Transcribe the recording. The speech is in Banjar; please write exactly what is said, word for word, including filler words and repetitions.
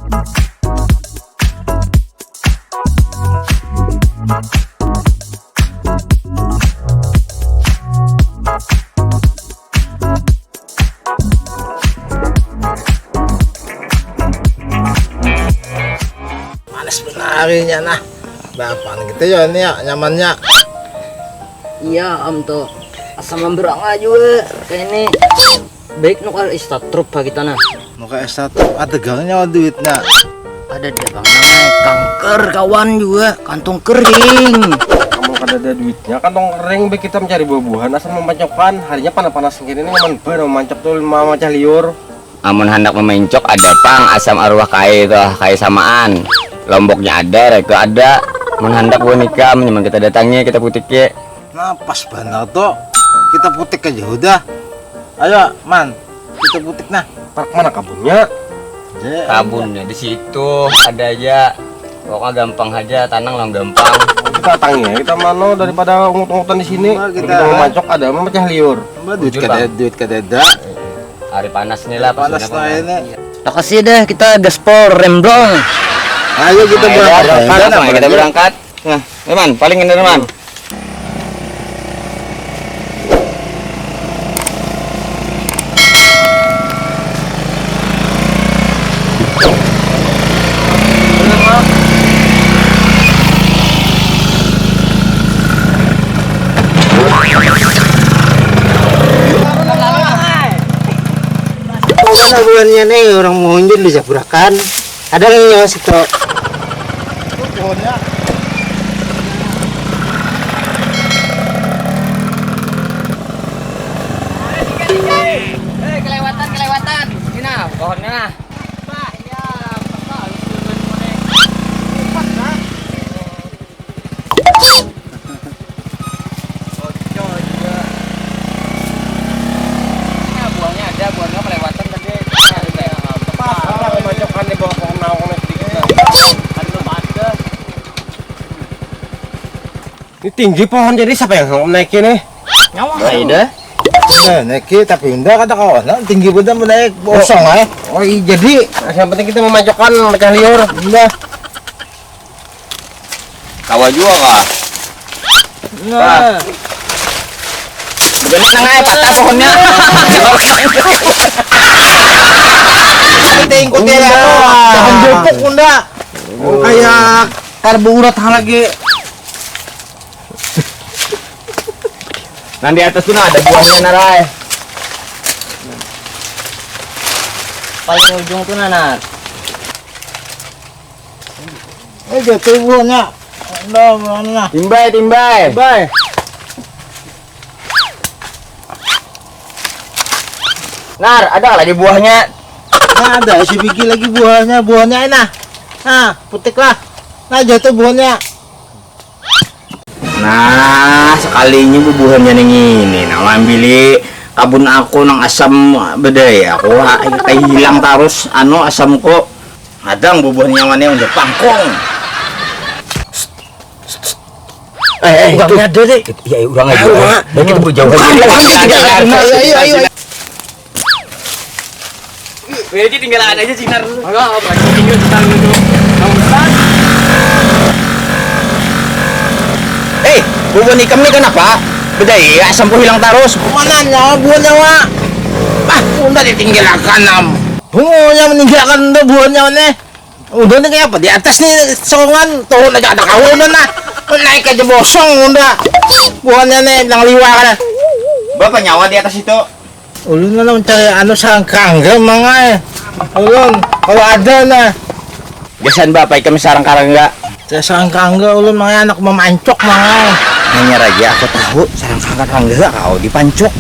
Panas benar harinya nah. Bapan kita ya ini ya nyamannya. Iya, Om, tuh. Asam lambung juga kayak ini. Baik, nukar istatrup ha kita nah. Muka S satu ada gangnya duitnya. Ada dia bang namanya kanker kawan juga, kantung kering. Kamu kada ada duitnya, kantong kering, baik kita mencari buah-buahan asal memancokkan. Harinya panas-panas gini nih, nyaman banar memancok tuh, mamacah liur. Amun handak memancok ada pang asam arwah kai tuh, kai samaan. Lomboknya ada, reka ada. Mun handak buah nikam, nyaman kita datangi, kita putiki. Nah, pas banar tuh. Kita putik aja udah. Ayo, Man, kita putik nah. Parak mana kabunnya? Kabunnya di situ ada aja. Pokoknya gampang aja, tanang lah gampang. Kita tangi ya, kita mano daripada ungut-ungutan di sini. Mbak, kita Kita mau mancok ada, mau pecah liur. Mbak, duit Bujur, kada, Bang. Duit kada ada. Hari panas nih lah, Panas pasti lah ini. Makasih deh, kita gaspol remblong. Ayo kita Ayo, berangkat. Ayo, langsung aja kita berangkat. Nah, Eman, paling ini, Man. Mana bulannya nih orang mau unjun di Jabrakan. Ada nggak nyawa situ? Pohonnya. Eh, kelewatan, kelewatan. Ini nah, pohonnya nah. Pak, ya, Pak, halus banget, Monek. Empat, nah. Bocor juga. Nah, buahnya ada, buahnya kelewatan tadi. Nah, ini ya, Pak. Apa, apa, macokan di bawah pohon naung nih sedikit, nah. Ada belum ada. Ini tinggi pohon, jadi siapa yang menaiki nih? Nyawa. Nah, ini. Udah naiki tapi udah kata kawan, nah, tinggi bener menaik bosong eh. Oh iya, jadi yang penting kita memanjokkan pecah liur. Udah. Kawa juga kah? Nah. Bukannya nang aja patah pohonnya. Kita ikuti ya. Pohon jepuk unda. Kayak karbu urat lagi. Nah, di atas tuh nah ada buahnya, Narai. Paling ujung tuh, Nanar. Eh, jatuh buahnya. Ada buahnya. Timbai, timbai. Timbai. Nar, ada lagi buahnya? Nah, ada si Bigi lagi buahnya, buahnya enak. Nah, putik lah. Nah, jatuh buahnya. Nah, sekalinya bubuhannya ning ini, nah, mambili kabun aku nang asam bedai, aku ha-, kahilang tarus, anu, asamku. Hadang bubuhan nyamannya udah pangkung. Eh, eh, urangnya ada, Dek. Iya, iya, urang aja. Ayo, Mak. Ya, kita bujauh aja. Ayo, ayo, ayo, ayo. Wih, ini tinggalan aja, Cinar. Ayo, apa? Tinggal kita dulu. Nomor empat. Eh, bubuhan ikam nih kenapa? Beda ya, sampo hilang tarus. Mana nyawa, buah nyawa? Ah, unda ditinggalkan, am. Bungonya meninggalkan unda, buah nyawa nih. Udah nih kayak apa? Di atas nih songan, turun aja ada kawan udah nah. Naik aja bosong udah. Buahnya nih nang liwar. Berapa nyawa di atas itu? Ulun mana mencari anu sarang kerangga mangai. Ulun kalau ada nah. Biasaan bapak ikam sarang kerangga. Saya sarang kerangga ulun mangai anak memancok mangai. Hanya raja aku tahu sarang kerangga kau dipancok.